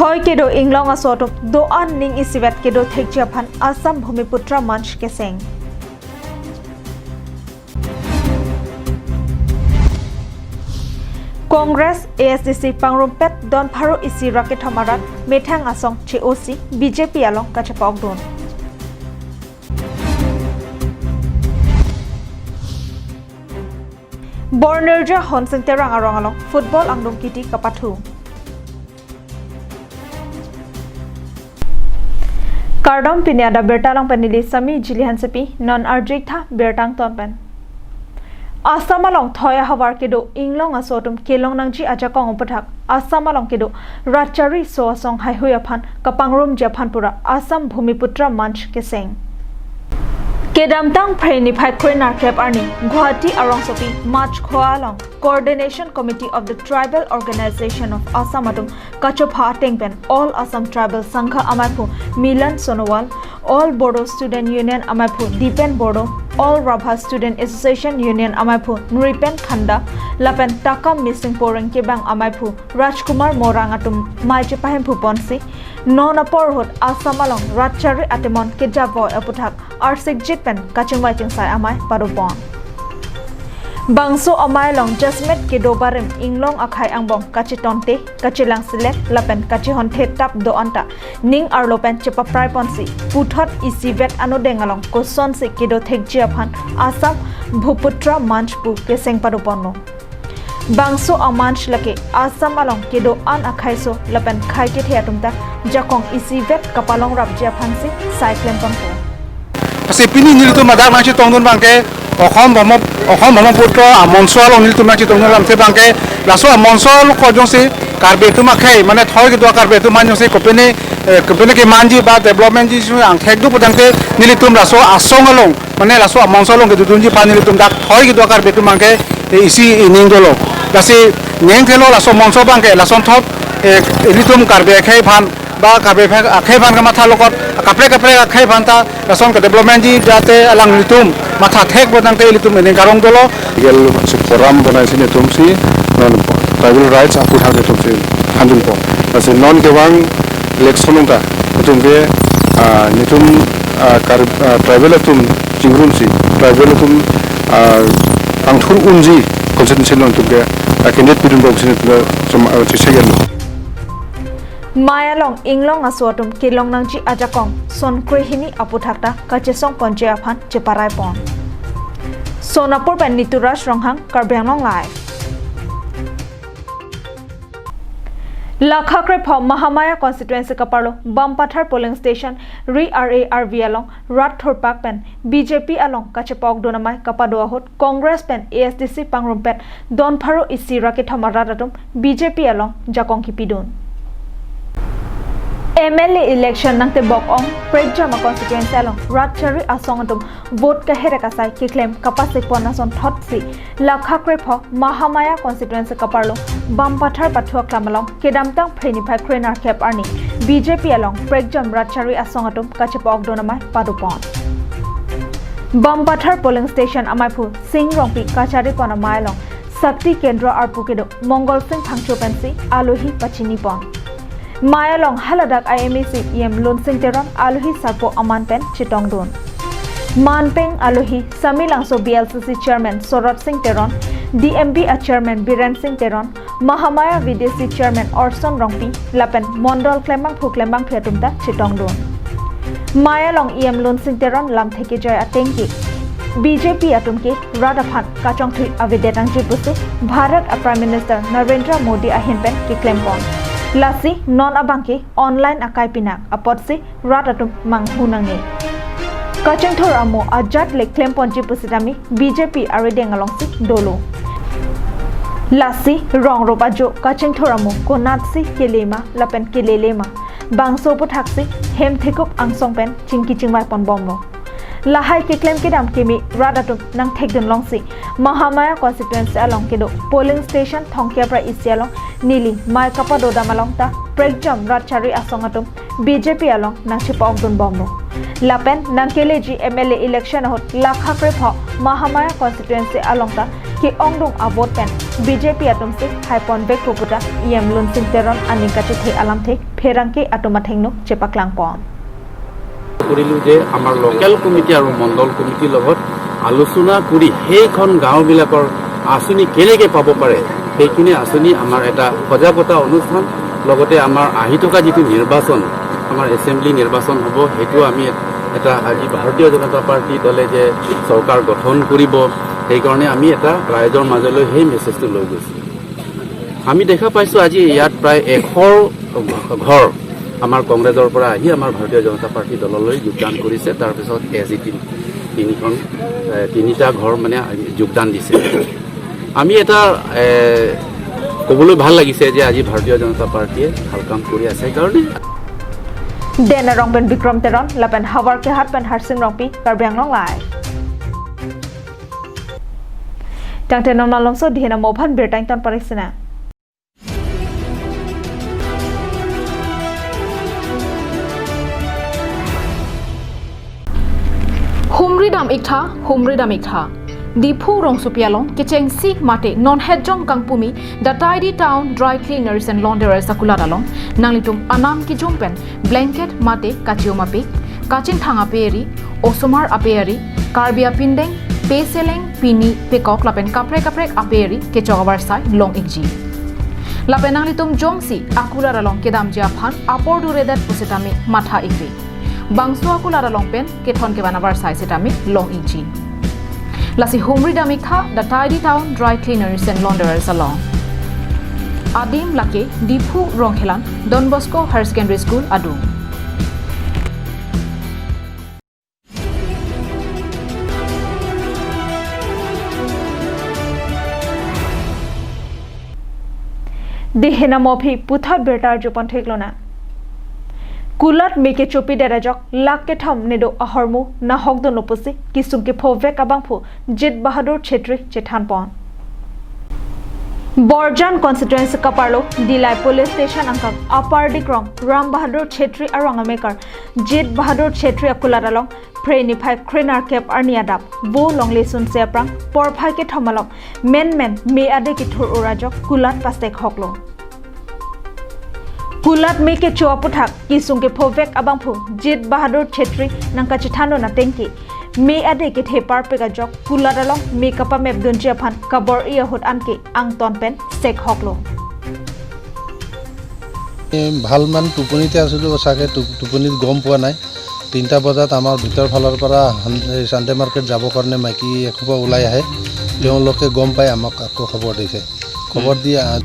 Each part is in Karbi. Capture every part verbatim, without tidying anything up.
Thoi kedo inglong aso atum do-an ning isivet kedo thekji aphan Assam Bhumiputra Manch keseng. Congress A S D C pangrumpet don pharo isi ra kethom arat methang asong che-osi B J P along kachepa-okdun. Bornerja Honsing Terang arong along football angdung kiti kapathu. Kardom, pini adap birta along pen neli Sami Jili Hansepi, non arjik tha birta angton pen. Assam along thoi ahavar kedo inglong aso atum kelong nangji ajakong aputhak Assam along kedo rat chariso asong haihui aphan kapangrumji aphan pura Assam Bhumiputra Manch keseng. Kedamtang Phre niphai kre-nerkep arni Guwahati arongsopi Machkhowa along Coordination Committee of the Tribal Organization of Assam atum kachopha ateng pen All Assam Tribal Sangha amaiphu Milan Sonowal, All Bodo Student Union amaiphu Dipen Bordo, All Rabha Student Association Union amaiphu Nripen Khanda, lapen takam mising poreng kebang amaiphu Rajkumar Morang atum mei chepahemphu ponsi, non apor ahut Assam along rat chari atemon kejavoi aputhak arsikjit pen kachingvai chingsai amei padopon. Bangso amei along jasemet kedo barim inglong akhei angbong kachetonte, kachelang selek lapen kachehonthe tap do-an ta ning arlo pen chepaprai ponsi puthot isivet anodeng along kosonsi kedo thekji aphan Assam Bhumiputra Manch pu keseng padoponlo. Bangso amanch lake Assam along kedo-an akheiso lapen khei kethe atum ta jakong isivet kapalong rapji aphansi sai klemponpo. Lasi pini nelitum ladak nangchetongdun abangke Okhom Brahma, Okhom Brahmaputra amonso along nelitum nangchetongdun alamthe abangke laso amonso along ko jongsi Karbi atum akhei, mane thoi kedo Karbi atum aphan jongsi kopine, eh, kopine kemanji ba development ji su angthek do putangte nelitum laso asong along, mane laso amonso along kedodunji aphan nelitum dak thoi kedo Karbi atum abangke, eh, isi ining dolo. Lasi neng thelo laso amonso abangke lasonthot, eh, nelitum Karbi akhei aphan ba Karbi akhei aphan kamatha lokot kaprek kaprek akhei aphan ta lason ke-development ji jate alanglitum matha thek putangte ilitum ining karong dolo. Legal si forum bonaisi netumsi non tribal rights aputhak netumsi thanjunpo. Lasi non kevang election along ta netum ke, ah, netum, ah, kar, ah, tribal atum chingrumsi tribal atum, ah, angthur unji constituency along netum ke, ah, candidate pidunpo pusi netum ke som, ah, chesegel. Mei along inglong aso atum kelong nangji ajakong son krehini aputhak ta kachesong ponji aphan cheparaipon. Sonapur pen Nituraj Ronghang, Karbi Anglong Live. Lakha krepho Mahamaya constituency kaparlo Bampathar polling station ri R A R V along rat thurpak pen B J P along kachepa-okdun amei kapado ahut Congress pen A S D C pangrumpet don pharo isi ra kethom arat atum B J P along jakong kipidun. M L A election nangtebok ong prekjam a constituency along rat chari asong atum vote kaherek asai keklem kapasikpon asonthotsi lakha krepho Mahamaya constituency kaparlo Bampathar pathu aklam along kedamtang Phre niphai kre-nerkep arni B J P along prekjam rat chari asong atum kachepa-okdun amei padopon. Bampathar polling station amaiphu Sing Rongpi kacharipon amei along Shakti Kendra arpu kedo Mongol Sing Phangcho pensi alohi pachinipon. Mei along haladak I M A C E M Lunsing Teron alohi sarpo aman pen chetongdun. Manpeng alohi Samelangso B L C C chairman Sorot Sing Teron, D M B a chairman Biren Sing Teron, Mahamaya V D C chairman Orson Rongpi lapen mondol klembangphu klembangphi atum ta chetongdun. Mei along E M Lunsing Teron lamthe kejoi ateng ke B J P atum ke rat aphan kachongthui avedet nangji pusi Bharat a Prime Minister Narendra Modi ahin pen keklempon. Lasi non abangke online akai pinak apotsi rat atum manghu nangne. Kachingthur amo ajat le klemponji pusitame B J P arideng alongsi dolo. Lasi rong rup ajo kachingthur amo konatsi kelema lapen kelelema, bangso aputhaksi hem thekup angsong pen chingki chingvai ponbomlo. Lahai keklem kedam keme rat atum nangthekdun longsi Mahamaya constituency along kedo polling station thomkep ra isi along neli mei kapadodam along ta prekjam rat chari asong atum B J P along nangchepa-okdunbomlo. Lapen nangkeleji M L A election ahut lakha krepho Mahamaya constituency along ta ke-ongdung a-vote pen B J P atumsi haiponvekpo puta E M Lunsing Teron aning kachethe alamthe pherangke atum athengno chepaklangpon. কৰিলো যে আমাৰ local committee আৰু মণ্ডল কমিটিৰ লগত আলোচনা কৰি সেইখন গাঁওবিলাকৰ আঁচনি কেনেকে পাব পাৰে, সেইখিনি আঁচনি আমাৰ এটা সজাগতা অনুষ্ঠান, লগতে আমাৰ আহি থকা যিটো নিৰ্বাচন, আমাৰ এছেম্বলি নিৰ্বাচন হ'ব, সেইটো আমি এটা আজি ভাৰতীয় জনতা পাৰ্টি দলে যে চৰকাৰ গঠন কৰিব, সেইকাৰণে আমি এটা ৰাইজৰ মাজলৈ সেই মেছেজটো লৈ গৈছোঁ। আমি দেখা পাইছোঁ আজি ইয়াত প্ৰায় এশ ঘৰ আমাৰ কংগ্ৰেছৰ পৰা আহি আমাৰ ভাৰতীয় জনতা পাৰ্টি দললৈ যোগদান কৰিছে। তাৰপিছত এ জি টি তিনিখন, এ, তিনিটা ঘৰ মানে যোগদান দিছে। আমি এটা, এ, ক'বলৈ ভাল লাগিছে যে আজি ভাৰতীয় জনতা পাৰ্টিয়ে ভাল কাম কৰি আছে কাৰণে। Den Arong pen Bikram Teron, lapen Havar Kehat pen Harsing Rongpi, Karbi Anglong Live. Tangte non malomso dihen amo aphan birta ington parisina. Humri dam iktha, humri dam iktha. Diphu rongsopi along kechengsi mate non hetjong kangpumi the Tidy Town Dry Cleaners and Launderers akulat along nanglitum anam kijum pen blanket mate kachium apik, kachingthang ape eri, osomar ape eri, Karbi apindeng, peseleng, pini, pekok lapen kaprek kaprek ape eri kechok avarsai long ikji. Lapen nanglitum jongsi akulat along kedamji aphan apor duredet pusitame matha ikri. Bangso akulat along pen kethon kevan avarsai sitame long ikji. Lasi humri dam iktha the Tidy Town Dry Cleaners and Launderers along. Adim lake Diphu Rongkhelan Don Bosco Higher Secondary School adung. Dihen amo aphi puthot birta arjupon theklonang. Kulat me kechopidet ajok lakh kethom nedo ahormu nahokdunlo pusi kesung kephovek abangphu Jit Bahadur Chhetri chethanpon. Borjan constituency kaparlo Dillai Police Station angkang Upper Dikrong Ram Bahadur Chhetri arong amekar Jit Bahadur Chhetri akulat along Phre niphai krenerkep arni adap vo longle sunse aphrang porphai kethom along menmen me ade kethur-ur ajok kulat pasek hoklo. Kulat me kecho aputhak kesung kephovek abangphu Jit Bahadur Chhetri nangkachethanlo atengke me ade kethe parpek ajok kulat along me kapamepdunji aphan kabor-i ahut anke angton pen sek hoklo. এ, ভাল মান টোপনিতে আছিলোঁ, চাগে টো-, টোপনিত গম পোৱা নাই। তিনিটা বজাত আমাৰ ভিতৰ ফালৰ পৰা হান-, এই চানডে মাৰ্কেট যাবৰ কাৰণে মাইকী এসোপা ওলাই আহে। তেওঁলোকে গম পাই আমাক আকৌ খবৰ দিছে। খবৰ দি আ-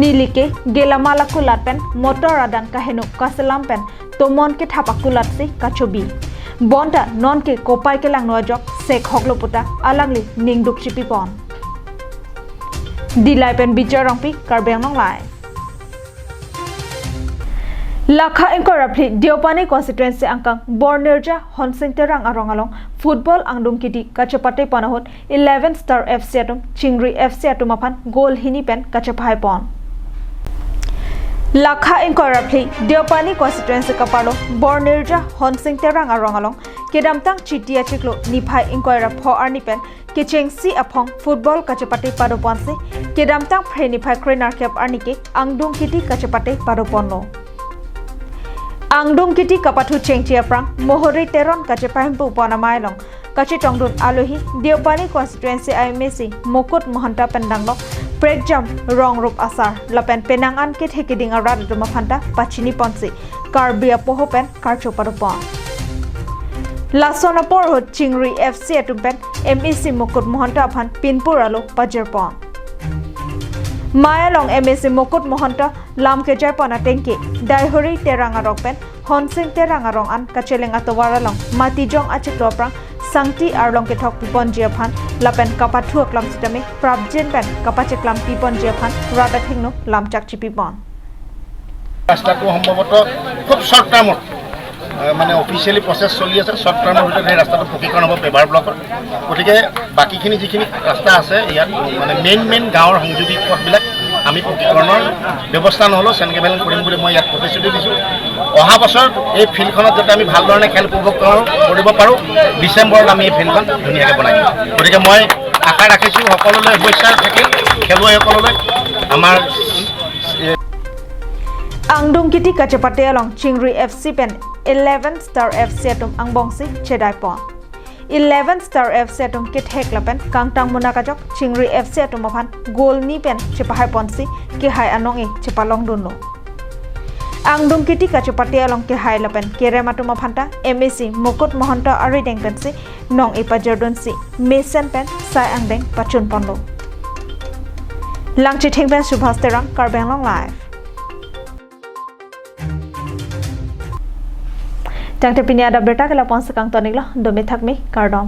Neli ke gelamala kulat pen motor adan kaheno kaselam pen tomon kethap akulat si kachobi. Bonta nonke kopai kelangno ajok sek hoklo puta alangli ningduk chipipon. Dillai pen Bijoy Rongpi, Karbi Anglong Live. Lakha ingkoi ra phli Deopani constituency angkang Bornirja Honsing Terang arong along football angdung kiti kachepatepon ahut Eleven Star F C atum Chingri F C atum aphan goal hini pen kachepahaipon. Lakha ingkoi ra phli Deopani constituency kaparlo Bornirja Honsing Terang arong along kedamtang Chiti achiklo niphai ingkoi ra pho arni pen kechengsi aphong football kachepate padoponsi kedamtang Phre niphai krenerkep arni ke angdung kiti kachepate padoponlo. Angdung kiti kapathu chengche aphrang Mohori Teron kachepahimpupon amei along kachetongdun alohi Deopani constituency a M A C Mukut Mahanta pen danglok prekjam rong rup asar lapen penang an kethe keding arat atum aphanta pachiniponsi Karbi apoho pen karcho padoponlo. Lason apor ahut Chingri F C atum pen M A C Mukut Mahanta aphan pinpur alo pajirpon. Mei along M A C Mukut Mahanta lam kejaipon atengke Daihori Terang arong pen Honsing Terang arong an kacheleng atovar along Matijong achiklo aphrang sangti arlong kethok piponji aphan lapen kapathu aklam sitame prapjin pen kapacheklam piponji aphan rat athengno lamchak chipipon. ৰাস্তাটো সম্ভৱতঃ খুব শ্বৰ্ট টাৰ্মত, আহ, মানে officially process চলি আছে, শ্বৰ্ট টাৰ্মৰ ভিতৰত সেই ৰাস্তাটো পকীকৰণ হ'ব পেভাৰ ব্লকৰ। গতিকে বাকীখিনি যিখিনি ৰাস্তা আছে ইয়াত, মানে মেইন মেইন গাঁৱৰ সংযোগী পথবিলাক আমি পকীকৰণৰ ব্যৱস্থা নহ'লেও চেণ্ড কেভেলিং কৰিম বুলি মই ইয়াত প্ৰতিশ্ৰুতি দিছোঁ। অহা বছৰ এই ফিল্ডখনত যাতে আমি ভাল ধৰণে খেল উপভোগ কৰোঁ, কৰিব পাৰোঁ, ডিচেম্বৰত আমি এই ফিল্ডখন ধুনীয়াকৈ বনাই দিম। গতিকে মই আশা ৰাখিছোঁ সকলোলৈ শুভেচ্ছা থাকিল খেলুৱৈসকললৈ। আমাৰ, এ, Angdung Kiti kachepate along Chingri F C pen Eleven Star F C atum angbongsi chedaipon. Eleven Star F C atum kethek lapen kangtang munak ajok Chingri F C atum aphan goal ni pen chepahaiponsi kehai anong-e chepalongdunlo. Angdung Kiti kachepate along kehai lapen kerem atum aphanta M A C Mukut Mahanta arideng pensi nong-e pajordunsi mesen pen sai angdeng pachunponlo. Langchithing pen Subhas Terang, Karbi Anglong Live. Tangte pini adap berta ke lapu-an si kangton-iklo, domi thakmi, kardom.